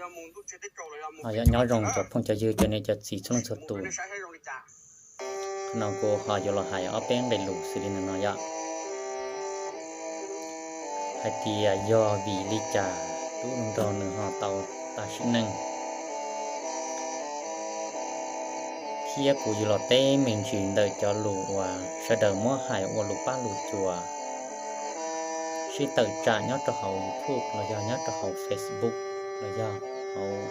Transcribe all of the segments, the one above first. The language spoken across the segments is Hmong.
Yog nyob zoo cov phooj cov ywg cov niam cov txiv txhua leej txhua tus, no kuv ho yuav los hais ob peb nqe lus xws li no yom, hais tias yog vim li cas tub nrog nws ho tau tag sim neej, thiab kuv yuav los teb me ntsis ntawm cov lus uas sawv daws muab hais ua lus pab lus cuav sib tawm tsam nyob rau hauv YouTube los yog nyob rau hauv Facebook los yog hauv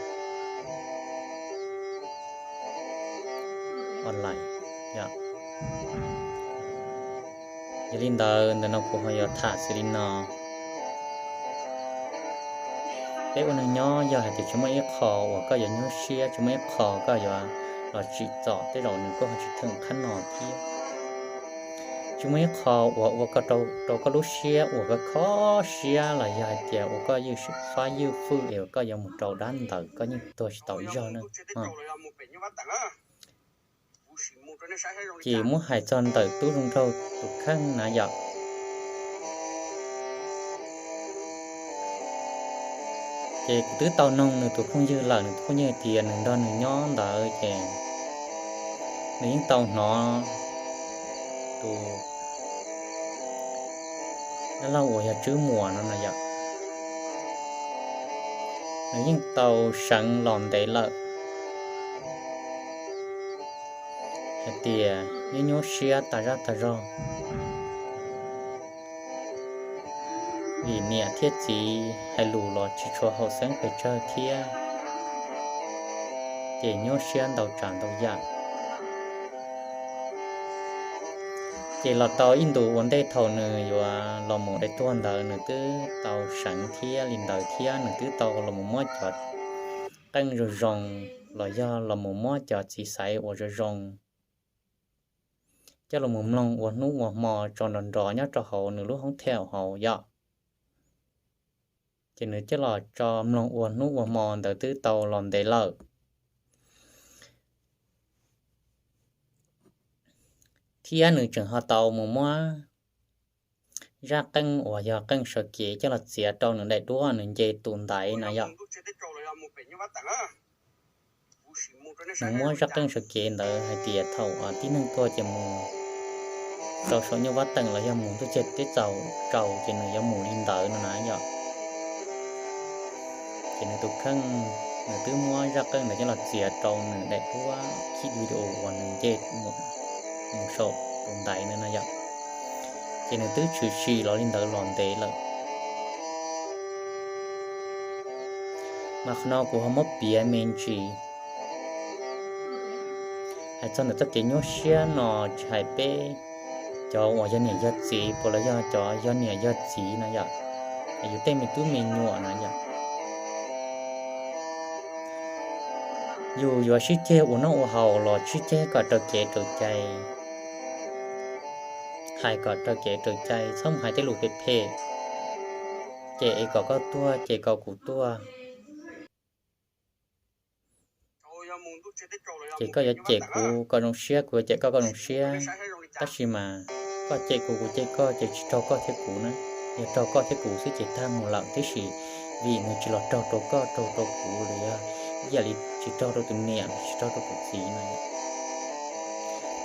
online. Yog li ntawd, ntawm no kuv ho yuav tham xws li no. Peb ua neeg nyob yog hais tias tsis muaj ib qho uas koj yuav nyuaj siab, tsis muaj ib qho koj yuav los tsim txom, tej zaum nws kuj ho tsis theem qhab no thiab. Tsis muaj ib qho uas ua rau koj lub siab uas koj kho siab los yog hais tias uas koj ywj fab ywj fwj es uas koj yuav mus rau dab ntawd koj yeej tuag tsis tau ib zaug na. Ces muab hais txog ntawm tub zoo nraug tus kheej na yom, ces kuv twb tau noog nws tus phooj ywg lawm, nws tus phooj ywg tias nws nrog nws nyob ntawd ces nws yeej tau hnov tus dab laug uas yog Tswb Muas no no yom, nws yeej tau seev los ntev lawm hais tias nyuaj nyuaj siab tas zaj tas zog, vim niam thiab txiv hais lus los tsis tshua haum xeeb pes tsawg thiab, ces nyuaj siab ntau tsav ntau yam. Ces los tau ib ntus ua ntej thaum nws yuav los mus dai tuag ntawd nws twb tau seev thiab li ntawd thiab nws twb tau los mus muab cov qeej zoo zoo los yog los mus muab cov txiv xaiv uas zoo zoo coj los mus mloog ua hnub ua hmo tso nrov nrov nyob rau hauv nws lub hoob thej hauv yom. Ces nws coj los tso mloog ua hnub ua hmo ntawd twb tau los ntev lawm, thiab nws tseem ho tau mus muab zaj qeej uas yog qeej sawv kev coj los txiav rau nws daim duab nws nce tus ntaiv na yom. Nws muab zaj qeej sawv kev ntawd hais tias thaum tib neeg tuag ces mus rau saum nyuj vab teem los yog mus ntuj teb tsaus tsaus ces nws yuav mus li ntawd no na yom. Ces nws tus kheej, nws twb muab zaj qeej ntawd coj los txiav rau nws daim duab khij video uas nws nce mus saum tus ntaiv ntawd no yom. Ces nws twb tshwm sim los li ntawd los ntev lawm. Mas qhov no kuv ho muab piav me ntsis hais txog ntawm txoj kev nyuaj siab no, tsis hais peb cov uas yog niam yog txiv puas los yog cov yog niam yog txiv no yom, yus tej me tub me nyuam na yom, yus yuav sib ceg ua noj ua haus los sib ceg kom raws kev raws cai, hais kom raws kev raws cai, txhob mus hais tej lus phem phem, ces es kom koj tuag ces kom kuv tuag. Ces koj yuav cem kuv kom zoo siab, kuv yuav cem koj kom zoo siab. Tab sis mas koj cem kuv, kuv cem koj ces tsis raug koj thiab kuv na. Yog raug koj thiab kuv xwb ces tag mus lawm, tiam sis vim nws tsis los raug rau koj, raug rau kuv los yog ib yam li tsis raug rau tus niam, tsis raug rau tus txiv no.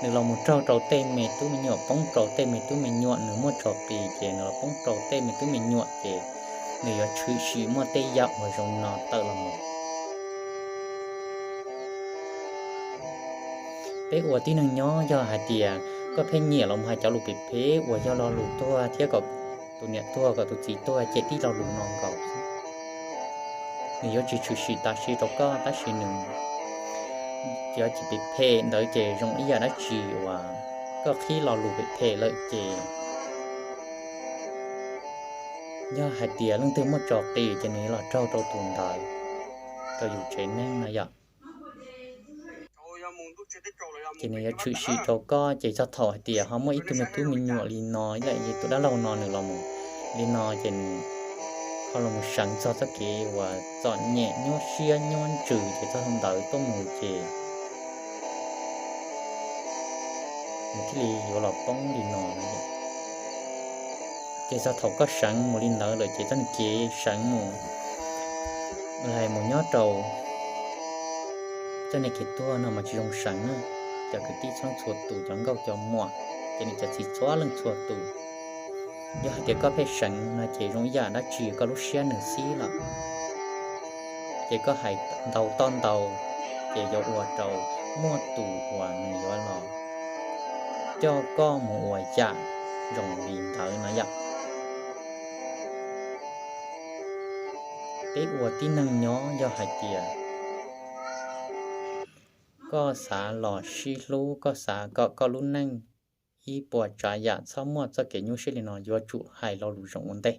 Nws los mus raug rau tej me tub me nyuam, poob rau tej me tub me nyuam, nws muaj tso qis ces nws los poob rau tej me tub me nyuam ces nws yuav tshwm sim muaj tej yam uas zoo no tawm los mus. Peb ua tib neeg nyob yog hais tias koj pheej nyiam los mus hais cov lus phem phem uas yog lo lus tuag thiab kom tus niam tuag kom tus txiv tuag ces tib lo lus no nkaus xwb. Nws yuav tsis tshwm sim tam sim rau koj, tab sis nws cov phem phem ntawd ces zoo ib yam dab tsi uas koj qhib lo lus phem phem lawm ces yog hais tias leej twg muaj tso qis ces nws yuav los raug rau tus ntawd, rau yus tsev neeg no yom. Ces nws yuav tshwm sim rau koj, ces txog thaum hais tias ho muaj ib tug me tub me nyuam li no, ib yam li tus dab laug no nws los mus li no ces nws ho los mus seev txog txoj kev uas txom nyem nyuaj siab nyuaj ntsws ces txog ntawd tuaj mus ces nws thiaj li yuav los poob li no. Ces txog thaum koj seev mus li ntawd lawm ces txoj kev seev mus Hais mus nyob rau txoj niag kev tuag no mas tsis zoo seev na, cov kwv tij txhua leej txhua tus, cov nkauj cov muam, ces nws cov txiv txhua leej txhua tus. Yog hais tias koj pheej seev no ces zoo ib yam dab tsi koj lub siab nws xib lawm, ces koj hais ntau toj ntau, ces yuav ua rau muaj tus uas nws yuav los coj koj mus ua yam zoo li ntawd no yom. Peb ua tib neeg nyob yog hais tias koj xav los sib hlub, koj xav kom koj lub neej ib puas tsav yam txhob muaj txoj kev nyuaj siab li no, yuav tsum hais lo lus zoo ua ntej.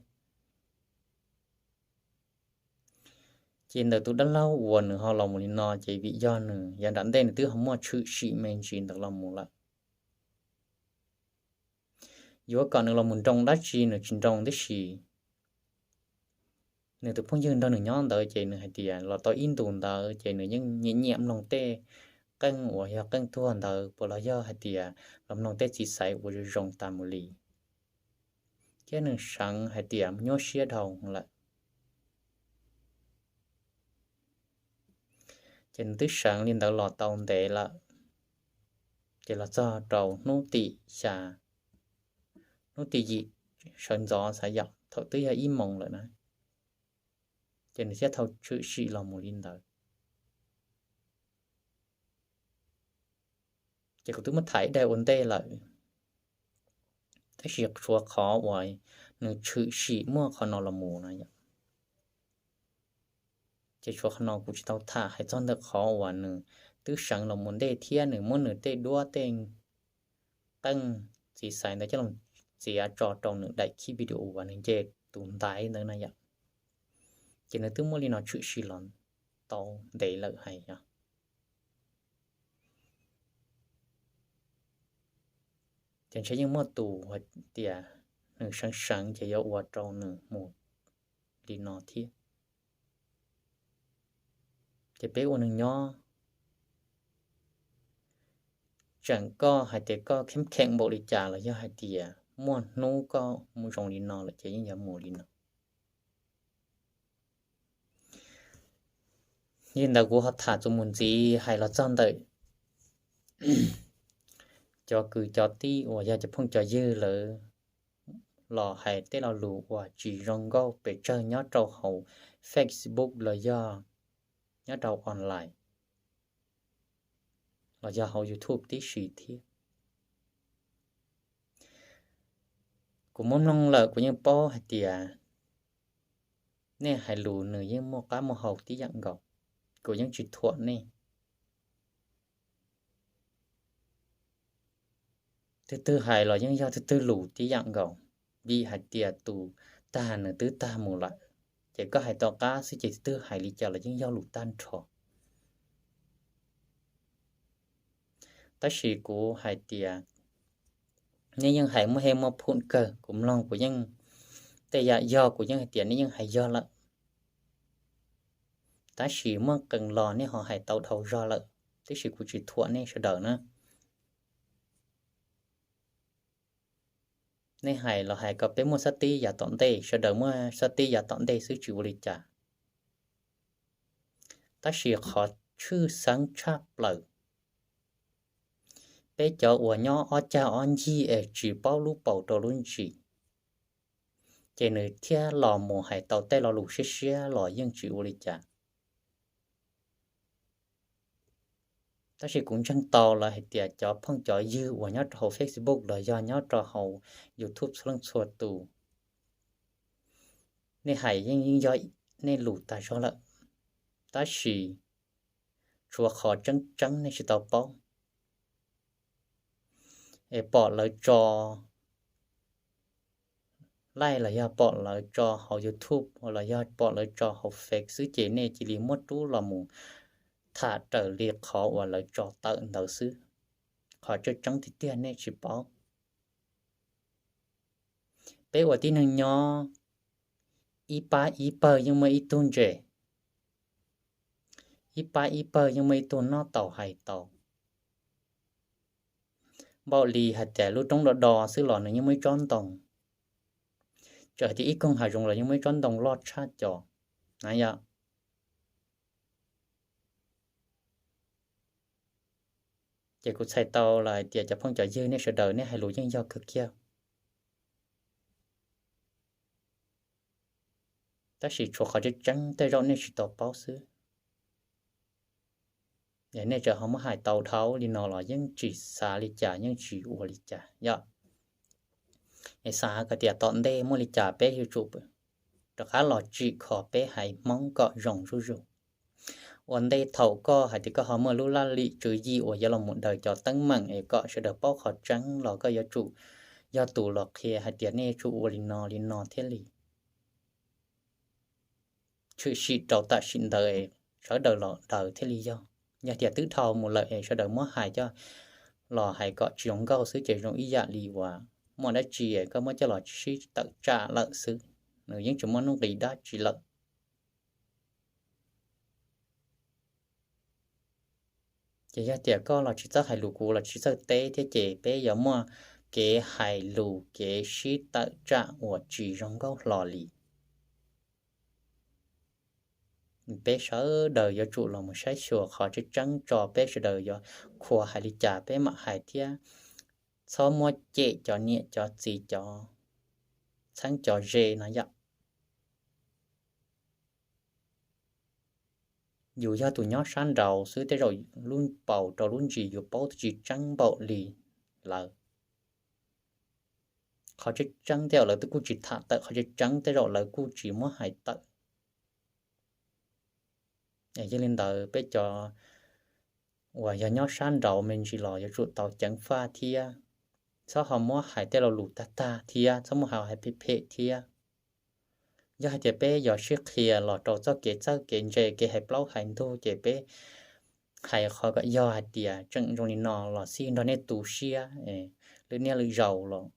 Ces ntawm tus dab laug uas nws ho los mus li no ces vim yog nws yav nram ntej nws twb ho muaj tshwm sim me ntsis ntawd los mus lawm. Yuav kom nws los mus nroo dab tsi nws tsis nroo tib si. Nws tus phooj ywg nrog nws nyob ntawd ces nws hais tias los tau ib ntus ntawd ces nws yeej nyiam nyiam mloog tej qeej uas yog qeej tuag ntawd, puas los yog hais tias los mloog tej txiv xaiv uas zoo zoo tas mus li, thiab nws seev hais tias nyuaj siab dhau lawm. Ces nws twb seev li ntawd los tau ntev lawm, ces los txog rau hnub tim xya, hnub tim yim sawv ntxov xav yom, thaum twb yog ib moos lawm na, ces nws thiaj tau tshwm sim los mus li ntawd. Ces kuv twb muab tham ib daim ua ntej lawm, tab sis tshuav qhov uas nws tshwm sim muaj qhov no los mus no yom. Ces tshuav qhov no kuv tsis tau tham hais txog ntawm qhov uas nws twb seev los mus ntej thiab nws muab nws tej duab tej qeej txiv xaiv ntawd coj los txiav tso rau nws daim khib video uas nws nce tus ntaiv ntawd na yom. Ces nws twb muaj li no tshwm sim los tau ntev lawm hais yom. Ces ntshe yeej muaj tus hais tias nws seev seev ces yuav ua rau nws mus li no thiab. Ces peb ua neeg nyob, tseem koj hais tias koj kheem kheem npaum li cas los yog hais tias muaj hnub koj mus zoo li no lawm ces yeej yuav mus li no. Li ntawd kuv ho tham txuas mus ntxiv hais los txog ntawm cov kwv cov tij uas yog cov phooj cov ywg lawv los hais tej lo lus uas tsis zoo nkauj pes tsawg nyob rau hauv Facebook los yog nyob rau online los yog hauv YouTube tib si thiab. Kuv muab mloog lawm kuv yeej paub hais tias nej hais lus nws yeej muaj qab muaj hau tib yam nkaus, kuv yeej tsis thuam nej. Twg twg hais los yeej yog twg twg lus tib yam nkaus, vim hais tias tus tag nws twb tag mus lawm, ces koj hais tom qab xwb ces twg twg hais li cas los yeej yog lus tag nrho. Tab sis kuv hais tias nej yeej hais muaj hej muaj phum kawg, kuv mloog kuv yeej, tej yam yog kuv yeej hais tias nej yeej hais yog lawm. Tab sis muaj qee los nej ho hais tau dhau zog lawm, tab sis kuv tsis thuam nej sawv daws na. Nej hais los hais kom peb muaj xab tib yav tom ntej, sawv daws muaj xab tib yav tom ntej xwb tsis ua li cas. Tab sis qhov tshwj xeeb tshaj plaws, peb cov uas nyob ob cag ob ncig es tsis paub lub paus rau lub ntsis, ces nws thiaj los mus hais tau tej lo lus siab siab los yeej tsis ua li cas. Tab sis kuv ntseeg tau lawv hais tias cov phooj cov ywg uas nyob rau hauv Facebook los yog nyob rau hauv YouTube txhua leej txhua tus, nej hais yeej yeej yog nej lus tag zog lawm, tab sis tshuav qhov tseeb tseeb nej tsis tau paub. Es pom lawv tso like los yog pom lawv tso hauv YouTube los yog pom lawv tso hauv Face xwb ces nej cia li muab rub los mus tham raws li qhov uas lawv tso tawm ntawd xwb. Qhov tseeb tseeb tiag tiag nej tsis paub. Peb ua tib neeg nyob, ib pab ib pawg yeej muaj ib tug ntses, ib pab ib pawg yeej muaj ib tug noj tau hais tau. Npaum li hais tias lub roob do do xwb los nws yeej muaj ib tsob ntoo, txawm hais tias ib koog hav zoov los yeej muaj ib tsob ntoo loj tshaj cov na yom. Ces kuv txhais tau los hais tias cov phooj cov ywg nej sawv daws nej hais lus yeej yog kawg kiag, tab sis tshuav qhov tseeb tseeb tej zaum nej tsis tau paub xwb. Es nej tseem ho muab hais tau dhau li no los yeej tsis xav li cas yeej tsis ua li cas yom. Es xav hais tias tom ntej muaj li cas peb yuav tsum rov qab los tsim kho peb haiv Hmoob kom zoo zuj zus. Ua ntej thaum koj hais tias koj ho muaj lub laj lim tswv yim uas yuav los mus daws cov teeb meem es kom sawv daws paub qhov tseeb los koj yuav tsum yog tus los qhia hais tias nej yuav tsum ua li no li no thiaj li tshwm sim rau tam sim ntawd es sawv daws los daws thiaj li yog. Yog tias twb dhau mus lawm es sawv daws muab hais coj los hais kom tsis zoo nkauj xwb ces zoo ib yam li uas muaj dab tsi es koj muab coj los sib tawm tsam lawm xwb, nws yeej tsis muaj nuj nqis dab tsi lawm. Ces yog tias koj los tsis txawj hais lus kuv los tsis txawj teb thiab ces peb yuav muaj kev hais lus kev sib tawm tsam uas tsis zoo nkauj hlo li. Peb sawv daws yuav tsum los mus saib xyuas qhov tseeb tseeb tso peb sawv daws yuav khua hais li cas peb mam hais thiab txhob muab cem cov niam cov txiv cov txheeb cov ze no yom. Yus yog tus nyob sab nraud xwb tej zaum lub paus rau lub ntsis yus paub twb tsis tseeb npaum li lawv. Qhov tseeb tseeb tej zaum lawv twb kuj tsis tham tawm, qhov tseeb tseeb tej zaum lawv kuj tsis muab hais tawm. Yog li ntawd peb cov uas yog nyob sab nraud me ntsis los yuav tsum tau ceev faj thiab txhob ho muab hais tej lo lus tag tag thiab txhob muab hais phem phem thiab. Yog hais tias peb yuav sib qhia los rau txoj kev txawj kev ntse kev hais plaub hais ntug ces peb hais qhov kom yog hais tias tseem zoo li no los xij nrog nej tu siab, lwm niaj lwm zaus los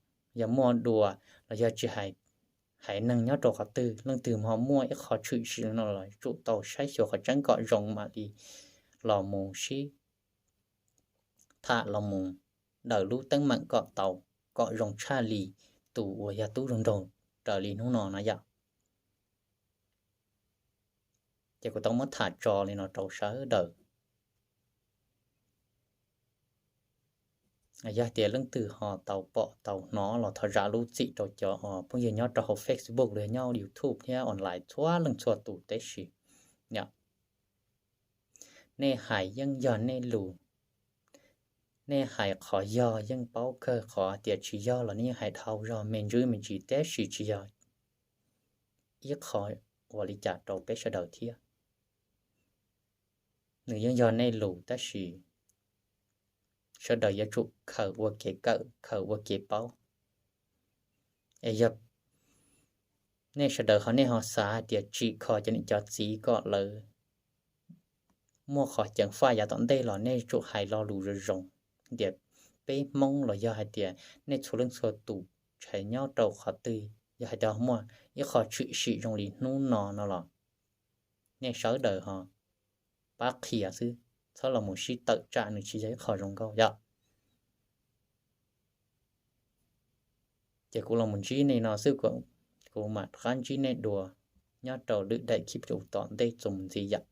yog muaj dua los yog tsis hais neeg nyob rau qhov twg leej twg ho muaj ib qho tshwm sim li no los tsum tau saib xyuas qhov tseeb kom zoo mam li los mus sib tham los mus daws lub teeb meem kom tau, kom zoo tshaj li tus uas yog tub zoo nraug raws li hnub no no yom. Ces kuv tau muab tham tso li no rau sawv daws. Yog tias leej twg ho tau pom tau hnov los thov zam lub txim rau cov phooj ywg nyob rau hauv Facebook los nyob YouTube thiab online txhua leej txhua tus tib si. Nej hais yeej yog nej lus, nej hais qhov yog yeej paub kawg, qhov tias tsis yog los nej yeej hais dhau zog me ntsis me ntsis tab sis tsis yog ib qho ua li cas rau peb sawv daws thiab. Nws yeej yog nej lus tab sis sawv daws yuav tsum khaws ua kev kawm khaws ua kev paub. Es yog nej sawv daws ho nej ho xav hais tias tsim kho cov niam cov txiv kom lawv muaj qhov ceev faj yav tom ntej los nej tsum hais lo lus zoo zoo tias peb Hmoob los yog hais tias nej txhua leej txhua tus tshais nyob rau qhov twg yog hais tias muaj ib qho tshwm sim zoo li hnub no no los nej sawv daws ho pab qhia xwb, txhob los mus sib tawm tsam nws tsis yog ib qho zoo nkauj yom. Ces kuv los mus ntsib nej no xwb, kuv mam rov qab ntsib nej dua nyob rau lwm daim clip rau tom ntej txuas mus ntxiv yom.